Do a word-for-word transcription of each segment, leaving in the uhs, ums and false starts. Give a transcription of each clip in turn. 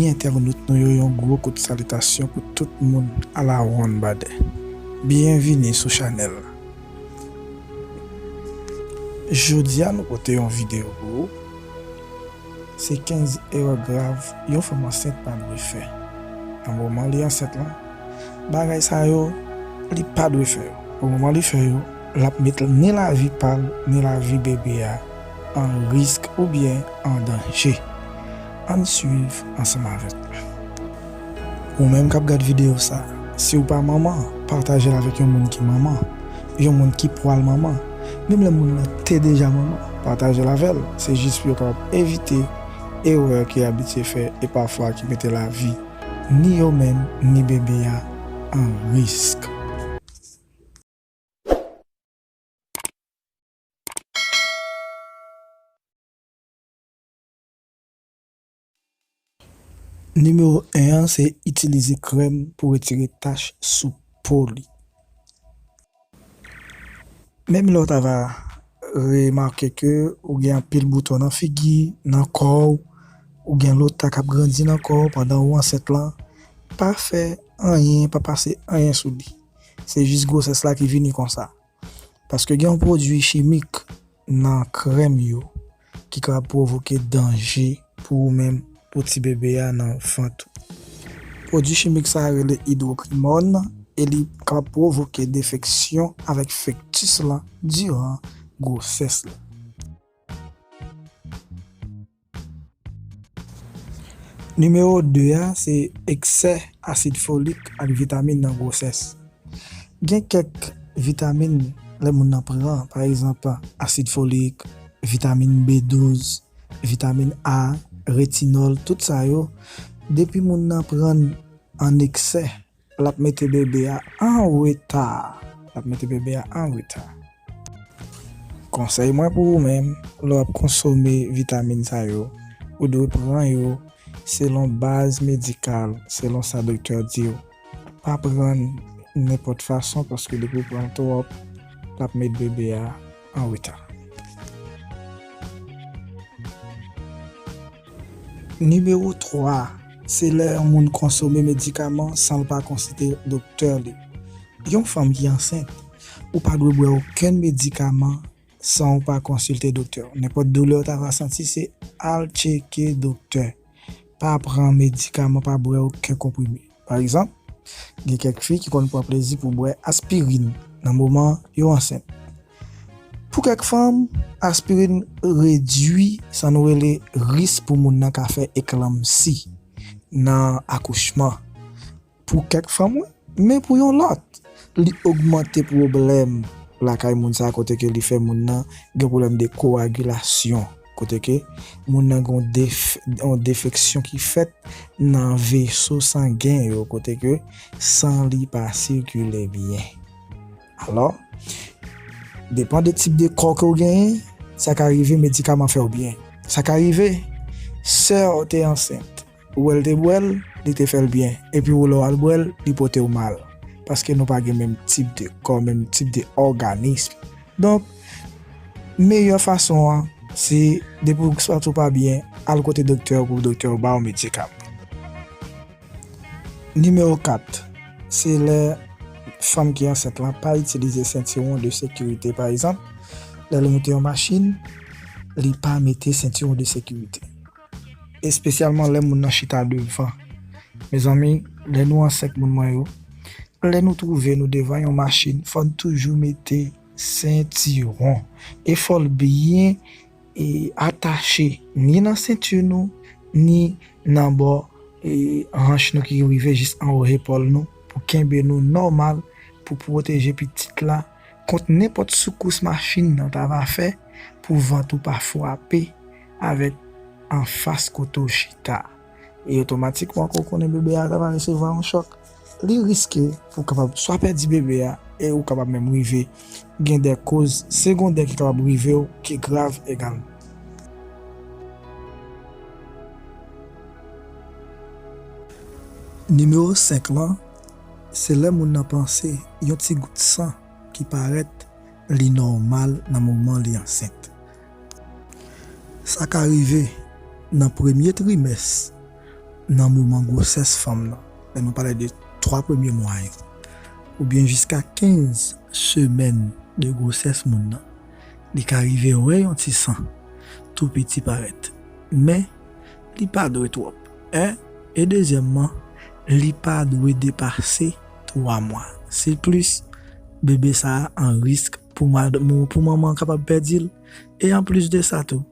Entènot nou yo, yon gwo kout salitasyon pou tout moun a la ronn badè. Byenvini sou chanèl la. Jodi a nou pote yon videyo pou ou. Se kenz erè grav yon fanm ansent pa dwe fè. Nan moman li ansent lan, bagay sa yo, li pa dwe fè yo. Nan moman li fè yo, l ap met ni lavi pa l, ni lavi bebe a an risk oubyen an danje. Ann swiv ansanm avèk mwen. Ou menm k ap gad videyo sa, si w pa manman, pataje l avèk yon moun ki manman, yon moun ki pral manman. Menm lè moun nan te deja manman, pataje l avè l. Se jis pou yo kapab evite erè ke y abitye fè e pafwa ki mete lavi ni yo menm, ni bebe a an risk. Nimewo en an, se itilize krèm pou retire tach sou po li. Menm lè w ta va remake ke ou gen anpil bouton nan figi, nan kò w, ou gen lota k ap grandi nan kò w pandan ou ansent lan, pa fè anyen, pa pase anyen sou li. Se jis gwosès la ki vini konsa. Paske gen yon pwodui chimik nan krèm yo ki kapab pwovoke danje pou ou menm, pou ti bebe a nan vant ou. Pwodui chimik sa a rele idwokwimòn e li kapab pwovoke defeksyon avèk fetis lan diran gwosès la. Nimewo de a, se eksè asid folik ak vitamin nan gwosès. Gen kèk vitamin lè moun nan pran, pa egzanp, asid folik, vitamin B douz, vitamin A, retinòl, tout sa yo, depi moun nan pran an eksè, l ap mete bebe a an reta. L ap mete bebe a an reta. Konsèy mwen pou ou menm, lè w ap konsome vitamin sa yo, ou dwe pran yo selon baz medikal, selon sa doktè di w. Pa pran nenpòt fason, paske depi w pran twòp, l ap met bebe a an reta. Nimewo twa, se lè yon moun konsome medikaman san l pa konsilte doktè li. Yon fanm ki ansent, ou pa dwe bwè okenn medikaman san w pa konsilte doktè w. Nenpòt doulè w ta va santi, se al tcheke doktè. Pa pran medikaman, pa bwè okenn konprime. Pa egzanp, gen kèk fi ki konn pran plezi pou bwè aspirin nan moman yo ansent. Pou kèk fanm, aspirin redui sa nou rele risk pou moun nan ka fè eklanmsi nan akouchman. Pou kèk fanm, wi, men pou yon lòt, li ogmante pwoblèm lakay moun sa a, kote ke li fè moun nan gen pwoblèm de koagilasyon, kote ke moun nan gen yon def-, yon defeksyon ki fèt nan veso sangen yo, kote ke san li pa sikile byen. Alò, depan de tip de kò ke w genyen, sa ka rive medikaman fè w byen. Sa ka rive, sè w te ansent, ou wè l te bwè l, li te fè l byen. Epi ou lè w al bwè l, li pote w mal. Paske nou pa gen menm tip de kò, menm tip de òganism. Donk, meyè fason an, se depi w santi w pa byen, al kote doktè w pou doktè w ba w medikaman. Nimewo kat, se lè fanm ki ansent lan pa itilize sentiwon de sekirite. Pa egzanp, lè l moute yon machin, li pa mete sentiwon de sekirite. Espesyalman lè moun nan chita devan. Mezanmi, lè nou ansent moun mwen yo, lè nou twouve nou devan yon machin, fò n toujou mete sentiwon. E fò l byen, e, atache ni nan senti nou, ni nan bò, e, hanch nou ki rive jis anwo zepòl nou, pou kenbe nou nòmal, pou pwoteje pitit la kont nenpòt soukous machin nan ta va fè, pou vant ou pa frape avèk anfas kote w chita. E otomatikman, ke w konnen bebe a ta va resevwa yon chòk, li riske pou w kapab swa pèdi bebe a, e ou kapab menm rive gen de koz segondè ki kapab rive w, ki grav egalman. Nimewo senk lan, se lè moun nan panse yon ti gout san ki parèt li nòmal nan moman li ansent. Sa ka rive nan premye trimès, nan moman gwosès fanm nan, lè nou pale de twa premye mwa yo, oubyen jiska kenz semèn de gwosès moun nan, li ka rive wè yon ti san tou piti parèt. Men, li pa dwe twòp. En, e dezyèmman, li pa dwe depase twa mwa. Si l plis, bebe sa a an risk pou mad-, pou manman an kapab pèdi l. E anplis de sa tou,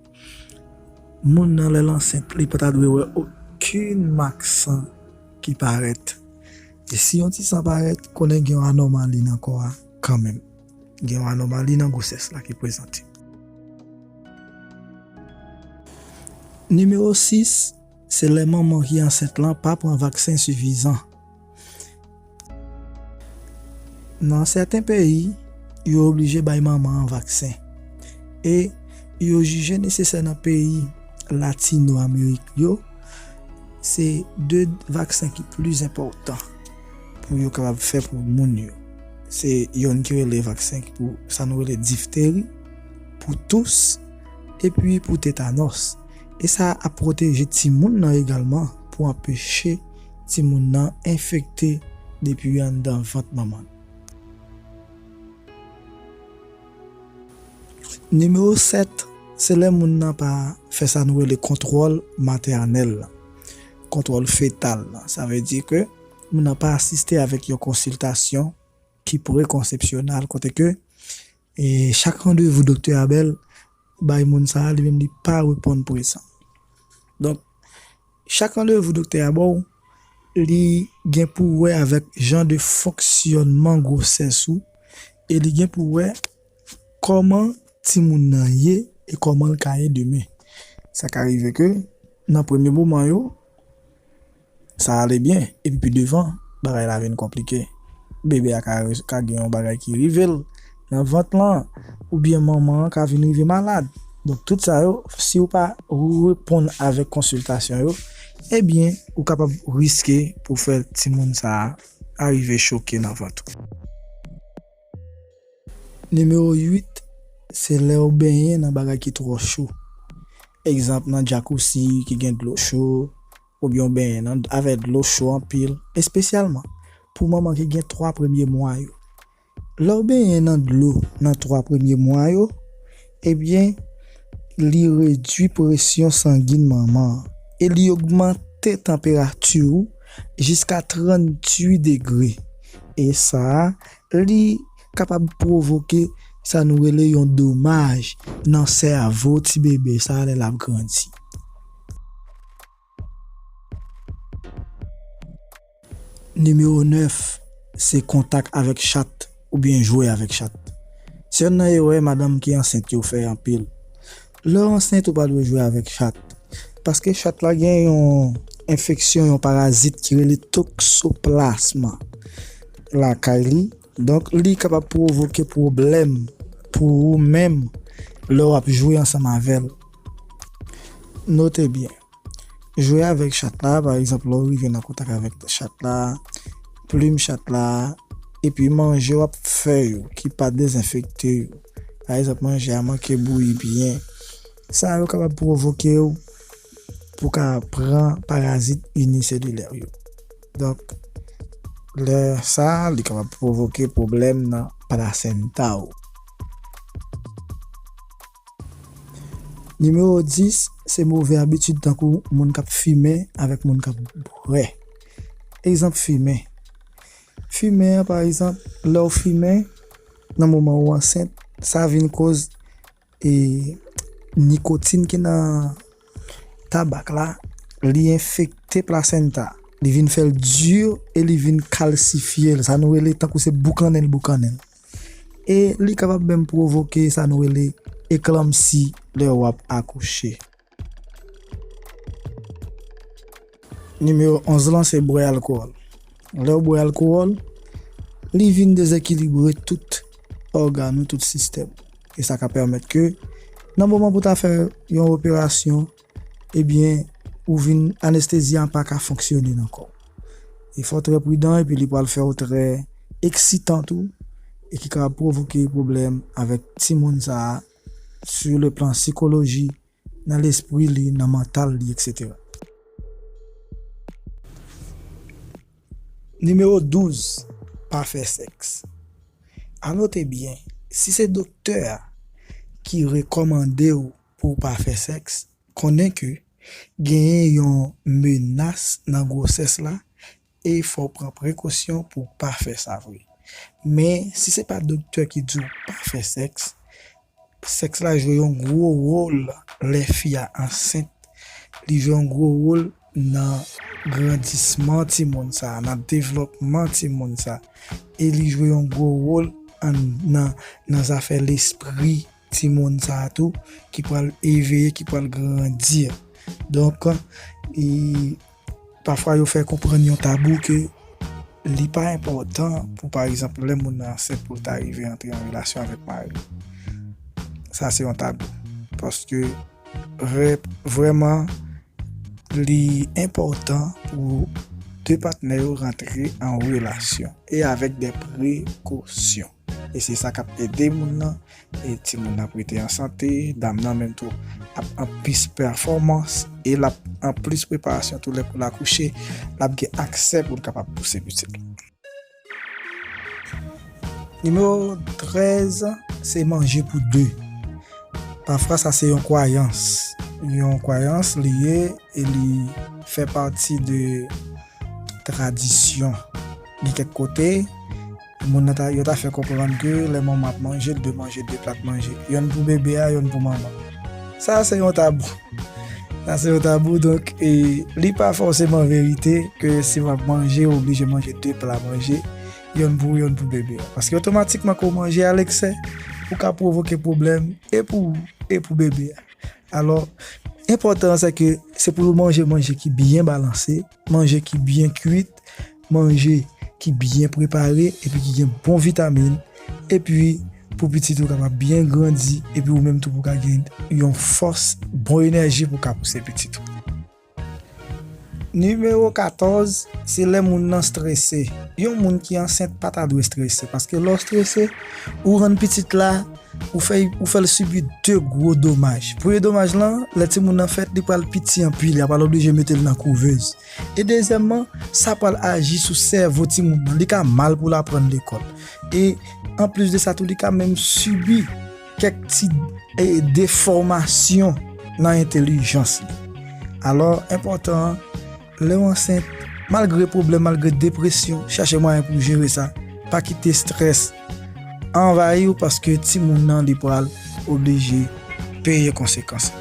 moun nan lè l ansent, li pa ta dwe wè okenn mak san ki parèt. E si yon ti san parèt, konnen gen yon anòmali nan kò a kanmenm. Gen yon anòmali nan gwosès la ki prezante. Nimewo sis, se lè manman ki ansent lan pa pran vaksen sifizan. Nan sèten peyi, yo oblije bay manman an vaksen. E yo jije nesesè nan peyi Latino Amerik yo, se de vaksen ki pli enpòtan pou yo kapab fè pou moun yo. Se yonn ki rele vaksen ki pou sa nou rele difteri, pou tous, epi pou tetanòs. E sa ap pwoteje timoun nan egalman pou anpeche timoun nan enfekte depi anndan vant manman l. Nimewo sèt, se lè moun nan pa fè sa nou rele kontwòl matènèl la. Kontwòl fetal la. Sa vle di ke moun nan pa asiste avèk yon konsiltasyon ki prekonsepsyonal, kote ke, e, chak randevou doktè Abèl bay moun sa a, li menm li pa reponn prezan. Donk, chak randevou doktè a ba w, li gen pou wè avèk jan de fonksyònman gwosès ou, e li gen pou wè kòman timoun nan ye e kòman l ka ye demen. Sa ka rive ke nan premye moman yo, sa ale byen, epi pi devan, bagay la vin konplike. Bebe a ka, ka gen yon bagay ki rive l nan vant lan, oubyen manman an ka vin rive malad. Donk, tout sa yo, si w pa reponn avèk konsiltasyon yo, ebyen, ou kapab riske pou fè timoun sa a arive choke nan vant ou. Nimewo uit, se lè w benyen nan bagay ki twò cho. Egzanp, nan djakousi ki gen dlo cho, oubyen w benyen nan, avèk dlo cho anpil, espesyalman pou manman ki gen twa premye mwa yo. Lè w benyen nan dlo nan twa premye mwa yo, ebyen, li redui presyon sangin manman an e li ogmante tanperati w jiska tranntuit degre. E sa a, li kapab pwovoke sa nou rele yon domaj nan sèvo ti bebe sa a lè l ap grandi. Nimewo nèf, se kontak avèk chat oubyen jwe avèk chat. Se yonn nan erè madanm ki ansent yo fè anpil. Lè w ansent, ou pa dwe jwe avèk chat. Paske chat la gen yon enfeksyon, yon parazit ki rele toksoplasma lakay li. Donk, li kapab pwovoke pwoblèm pou ou menm lè w ap jwe ansanm avè l. Note byen, jwe avèk chat la, pa egzanp, lè w rive nan kontak avèk chat la, plim chat la, epi manje w ap fè yo ki pa dezenfekte yo. Pa egzanp, manje a manke bouyi byen. Sa yo kapab pwovoke w pou w ka pran parazit iniselilè yo. Donk, lè sa a, li kapab pwovoke pwoblèm nan plasenta w. Nimewo dis, se move abitid tankou moun k ap fimen avèk moun k ap bwè. Egzanp, fimen. Fimen an, pa egzanp, lè w fimen, nan moman ou ansent, sa vin koz, e, nikotin ki nan tabak la, li enfekte plasenta. Li vin fè l di e li vin kalsifye l. Sa nou rele tankou se boukannen l, boukannen l. E li kapab menm pwovoke sa nou rele eklanpsi lè w ap akouche. Nimewo onz lan, se bwè alkòl. Lè w bwè alkòl, li vin dezekilibre tout ògàn ou, tout sistèm. E sa ka pèmèt ke nan moman pou ta fè yon operasyon, ebyen, ou vin, anestezi an pa ka fonksyone nan kò w. E fò w trè pridan, epi li pral fè w trè eksitan tou, e ki kapab pwovoke pwoblèm avèk timoun sa a, sou le plan sikoloji, nan lespri li, nan mantal li, etsetera. Nimewo douz, pa fè sèks. A note byen, si se doktè a ki rekòmande w pou w pa fè sèks, konnen ke genyen yon menas nan gwosès la e fò w pran prekosyon pou w pa fè sa vre. Men, si se pa doktè ki di w pa fè sèks, sèks la jwe yon gwo wòl lè fi a ansent. Li jwe yon gwo wòl nan grandisman timoun sa a, nan devlòpman timoun sa a. E li jwe yon gwo wòl an, nan, nan zafè lespri timoun sa a tou, ki pral eveye, ki pral grandi. Donk, e, pafwa yo fè konprann yon tabou ke li pa enpòtan pou, pa egzanp, lè moun nan ansent pou l ta rive antre an relasyon avèk mari l. Sa se yon tabou. Paske vrè-, vrèman, li enpòtan pou de patnè yo rantre an relasyon e avèk de prekosyon. E se sa k ap ede moun nan, e timoun nan pou rete an sante, dam nan menm tou ap an plis pèfòmans, e l ap an plis preparasyon tou lè pou l akouche, l ap gen aksè pou l kapab pouse pitit li. Nimewo trèz, se manje pou de. Pafwa, sa se yon kwayans. Yon kwayans li ye e li fè pati de tradisyon. Gen kèk kote, moun nan ta, yo ta fè konprann ke lè manman ap manje, l dwe manje de plat manje. Yonn pou bebe a, yonn pou manman. Sa se yon tabou. Sa se yon tabou, donk, e, li pa fòseman verite ke si w ap manje, ou oblije manje de pla manje, yonn pou ou, yonn pou bebe a. Paske otomatikman ke w manje a leksè, ou ka pwovoke pwoblèm e pou ou, e pou bebe a. Alò, enpòtan an se ke se pou w manje manje ki byen balanse, manje ki byen kwit, manje ki byen prepare, epi ki gen bon vitamin, epi pou pitit ou kapab byen grandi, epi ou menm tou pou ka gen yon fòs, bon enèji pou ka pouse pitit ou. Nimewo katòz, se lè moun nan strese. Yon moun ki ansent pa ta dwe strese, paske lè w strese, ou rann pitit la, ou fè, ou fè l sibi de gwo domaj. Premye domaj lan, lè timoun nan fèt, li pral piti anpil, y a pral oblije mete l nan kouvèz. E dezyèmman, sa pral aji sou sèvo timoun nan, li ka mal pou l aprann lekòl. E anplis de sa tou, li ka menm sibi kèk ti, e, defòmasyon nan entèlijans li. Alò, enpòtan an, lè w ansent, malgre pwoblèm, malgre depresyon, chache mwayen pou w jere sa. Pa kite strès anvayi w, paske timoun nan, li pral oblije peye konsekans.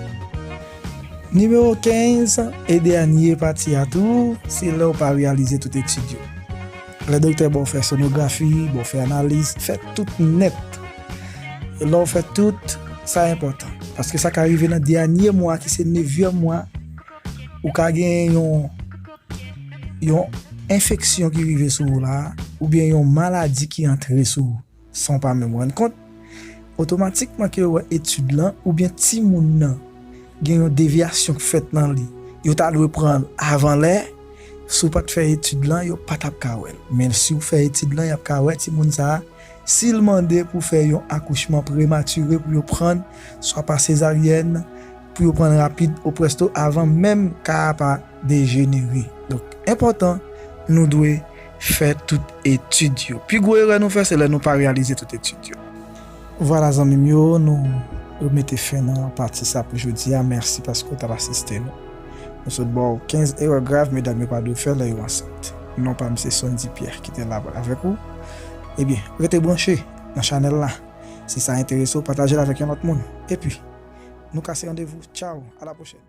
Nimewo kenz e dènye pati a tou, se lè w pa reyalize tout etid yo. Lè doktè ba w fè sonografi, ba w fè analiz, fè tout nèt. E lè w fè tout, sa enpòtan. Paske sa ka rive nan dènye mwa, ki se nevyèm mwa, ou ka gen yon, yon enfeksyon ki rive sou ou la, oubyen yon maladi ki antre sou ou, san w pa menm rann kont. Otomatikman ke yo wè etid lan, oubyen timoun nan, gen yon devyasyon k fèt nan li. Yo ta dwe pran l avan lè, si w pa t fè etid lan, yo pa t ap ka wè l. Men si w fè etid lan, y ap ka wè timoun sa a, si l mande pou fè yon akouchman prematire, pou yo pran l, swa pa sezaryèn, pou yo pran l rapid o presto avan menm ka a pa dejenere. Donk, enpòtan, nou dwe fè tout etid yo. Pi gwo erè nou fè, se lè nou pa reyalize tout etid yo. Vwala, zanmi m yo, nou, nou mete fen nan pati sa pou jodi a. Mèsi paske w t ap asiste nou. Nou sot ba w kenz erè grav medam yo pa dwe fè lè yo ansent. Non pa m se Sondy Pierre ki te la avèk ou. Ebyen, rete branche nan chanèl la. Si sa enterese w, pataje l avèk yon lòt moun. Epi, nou kase randevou. Tchaw, a la pwochèn.